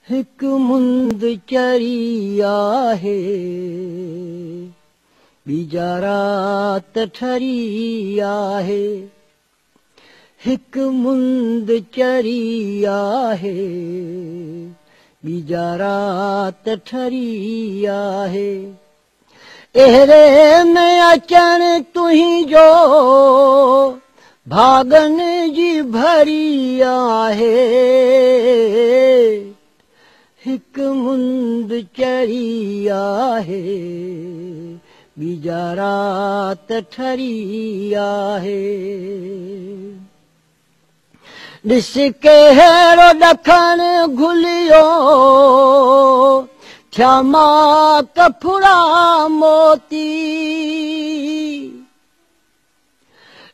हिकु मुंद चरी आहे, ॿी राति ठरी आहे। हिकु मुंद चरी आहे, ॿी राति ठरी आहे। अहिड़े में अचण तुंहिंजो भाॻनि जी भरी आहे। हिकु मुंद चरी आहे, ॿी राति ठरी आहे। ॾिस कहिड़ो ॾखण घुलियो, थिया मां कफुड़ा मोती।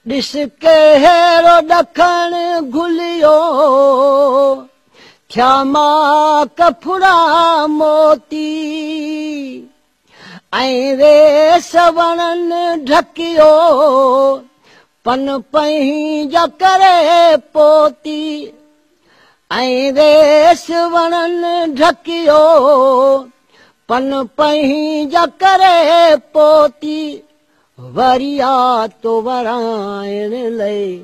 ॾिस कहिड़ो ॾखण घुलियो, थिया मां कफुड़ा मोती। ऐं वेस वणनि ढकियो, पन पंहिंजा करे पोती। ऐं वेस वणनि ढकियो, पन पंहिंजा करे पोती। वरी आ तो वराइण लइ,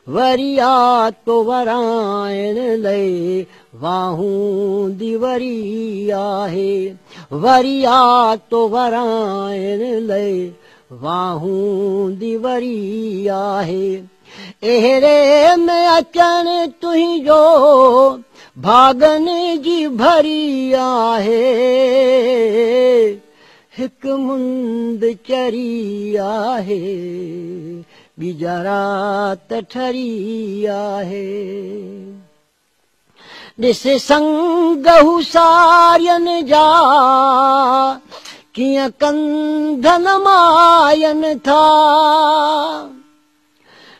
वरी आ तो वराइण लइ, वाहूंदी वरी आहे। वरी आ तो वराइण लइ, वाहूंदी वरी आहे। अहिड़े में अचण तुंहिंजो भाॻनि जी भरी आहे। हिकु मुंद चरी आहे, ॿी राति ठरी आहे। ॾिस संग हुसारियनि जा, कीअं कंध नमायनि था।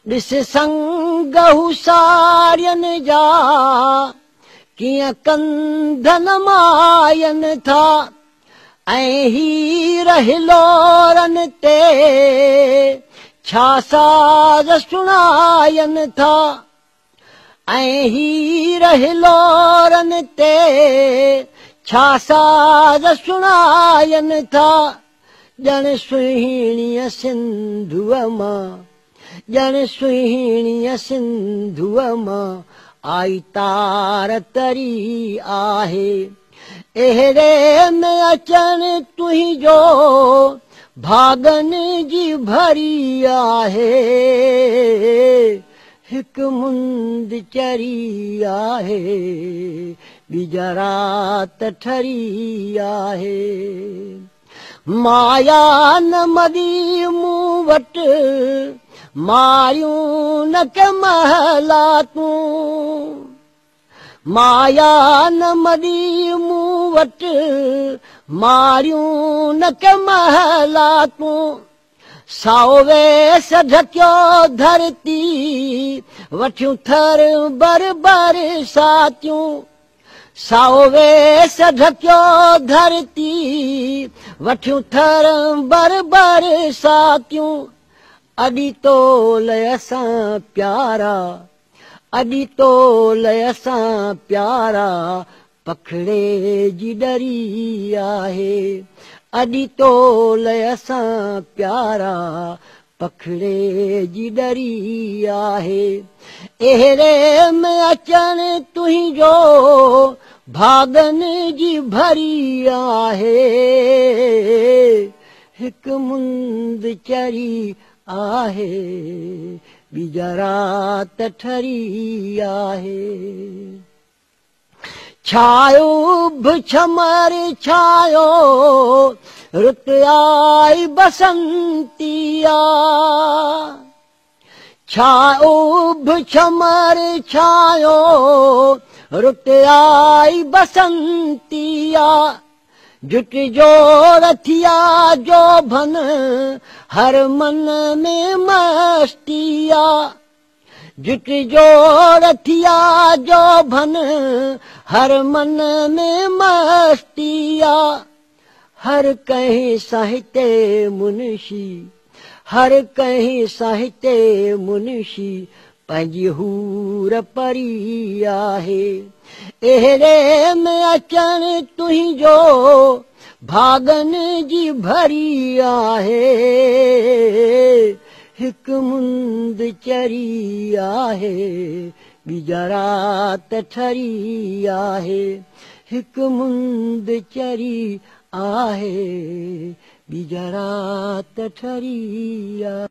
ॾिस संग हुसारियनि जा, कीअं कंध नमायनि था। ऐं हीर हिलोरनि ते छा साज़ सुणायनि था। ऐं हीर हिलोरनि ते छा साज़ सुणायनि था। ॼण सुहिणीअ सिंधूअ मां, ॼण सुहिणीअ सिंधूअ मां आई तार तरी आहे। अहिड़े में अचण तुंहिंजो भाॻनि जी भरी आहे। हिकु मुंद चरी आहे, ॿी राति ठरी आहे। माया न मदी मूं वटि, मारियूं न के महलातूं। माया न मदी मूं वटि, मारियूं न के महलातूं। साओ वेस ढकियो धरती, वठियूं थर बर बरसातियूं। साओ वेस ढकियो धरती, वठियूं थर बर बरसातियूं। अॾी तोल असां प्यारा, अॾी तोल असां प्यारा, पखड़े जी ॾरी आहे। अॾी तोल असां प्यारा, पखड़े जी ॾरी आहे। अहिड़े में अचण तुंहिंजो भाॻनि जी भरी आहे। हिकु मुंद चरी आहे, ॿी राति ठरी आहे। छायो छमर छायो, रुत आई बसंतिया। छायो छमर छायो, रुत आई बसंतिया। जुट जो रथिया जो भन, हर मन में मस्तिया। जुट जो रथिया जो भन, हर मन में मस्तिया। हर कहीं साहित्य मुंशी, हर कहीं साहित्य मुंशी, پنهنجي حور پري آهي. اهڙي ۾ اچڻ تنهنجو ڀاڳن جي ڀري آهي. هڪ مند چري آهي، ٻي رات ٺري آهي. هڪ مند چري آهي، ٻي رات ٺري آهي.